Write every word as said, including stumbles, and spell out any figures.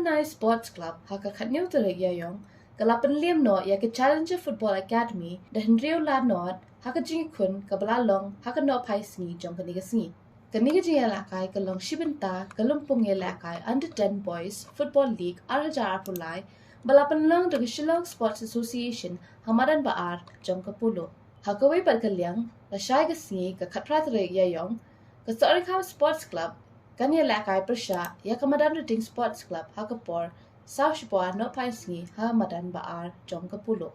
Nai Sports Club ha ka khatnïew tarik Ïaïong ka la pynliem noh ïa ka Challenger Football Academy da hynriew la nod ha ka jingkhun kaba la long ha ka nohphai sngi jong kane ka sngi. Kane ka jingïalehkai ka long shibynta ka lympung ïalehkai Under ten Boys Football League ar hajar arphew lai ba la pynlong da ka Shillong Sports Association ha madan ba ar jong ka polo. Ha kawei pat ka liang, la shai ka sngi ka khatphra tarik Ïaïong, ka Sohryngkham Sports Club kan ïalehkai pyrshah ïa ka Madanryting Sports Club ha ka por saw shipor nohphai sngi ha madan ba ar jong ka polo.